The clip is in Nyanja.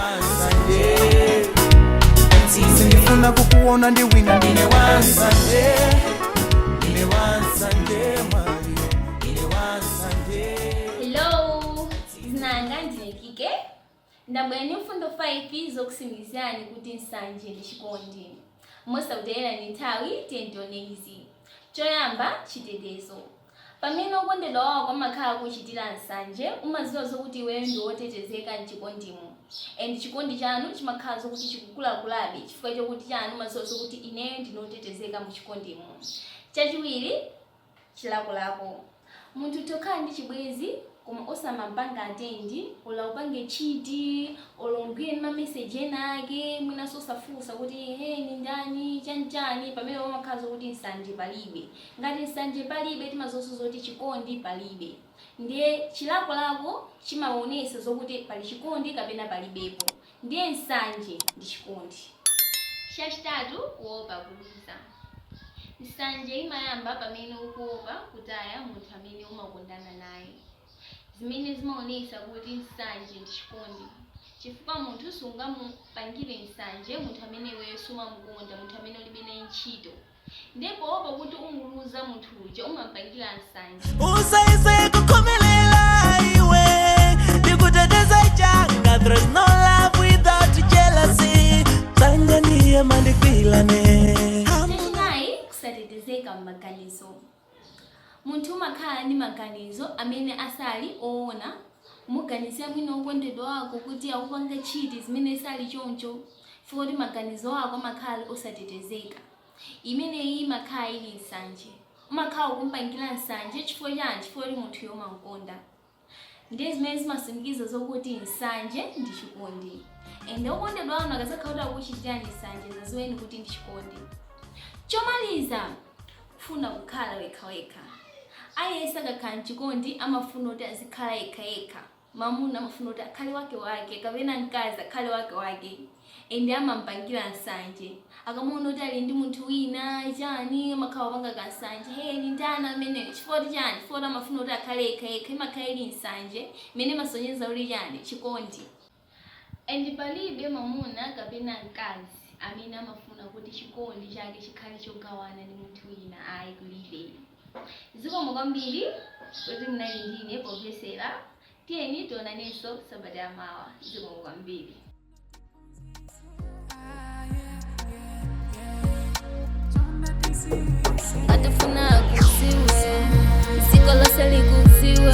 Wansanje, sindifuna kukuona ndi wina. Ndine wansanje, ndine wansanje, Mario, ndine wansanje. Hello, dzina langa ndine Kike. Ndabwera ndi mfundo 5 zokutsimikizirani kuti nsanje ndi chikondi. Mosakutayirani nthawi, tiyeni tione izi. Choyamba, chitetezo. Pamene okondedwa wako amakhala akuchitira nsanje, umadziwa zokuti iweyo ndi wotetezeka mchikondimo. And chikondi chanu chimakhala zokuti chikukulakulabe chifukwa chokuti chanu umadziwa zokuti ineyo ndine wotetezeka mu chikondimo. Chachiwiri, chilakolako. Munthu utha kukhala ndi chibwenzi koma osamampanga attend, olo akupange cheat, olo umgwire ndi ma message ena ake, mwinanso osafunsa kuti hey, ni ndani, chanichani, pamene pamakhala zokuti nsanje palibe. Ngati nsanje palibe, timadziwanso zoti chikondi palibe. Ndiye chilakolako chimaonesa zokuti pali chikondi kapena palibepo. Ndiye nsanje ndi chikondi. Chachitatu, kuopa kuluza. Nsanje imayamba pamene ukuopa kutaya munthu amene umakondana naye, zimene zimaonesa kuti nsanje ndi chikondi, chifukwa munthu sungamupangire nsanje munthu amene iweyo sumamukonda, munthu amene ulibe naye ntchito. Ndiye poopa kuti umuluza munthu uja, umampangira nsanje. Usaise kukhomelela iwe, ndikuteteza changa. There's no love without jealousy. Sanja ndiye mandikwilane. Chachinayi, kusatetezeka m'maganizo. Munthu umakhala ndi maganizo amene asali oona, kumuganizira mwina wokondedwa wako kuti akupanga cheat zimene sali choncho, chifukwa kuti maganizo ako amakhala osatetezeka. Imeneyi imakhala ili nsanje. Umakhala ukumpangira nsanje chifukwa chani? Chifukwa kuti munthuyo umamukonda. Ndiye zimene zimasimikiza zokuti nsanje ndi chikondi. Ende okondedwa anu akazakhala kuti akuchitirani nsanje, zaziweni kuti ndi chikondi. Chomaliza, kufuna kukhala wekhawekha. Aliyense akakhala mchikondi amafuna kuti azikhala yekhayekha. Mamuna amafuna kuti akhale wake wake, kapena mkazi akhale wake wake. Ende amampangira nsanje akamaona kuti ali ndi munthu wina, chani, amakhala kupanga kansanje, "Hey, ni ndani amene?" Chifukwa kuti chani? Chifukwa kuti amafuna kuti akhale yekhayekha. Imakhala ili nsanje imene imasonyeza kuti chani? Chikondi. And palibe mamuna kapena mkazi amene amafuna kuti chikondi chake chikhale chogawana ndi munthu wina, ayi, kulibe. Zikomo kwambiri kuti munali ndine pomvesera. Tiyeni tionanenso sabata yamawa. Zikomo kwambiri. Ngati ufuna akudziwe, dziko lonse likudziwe.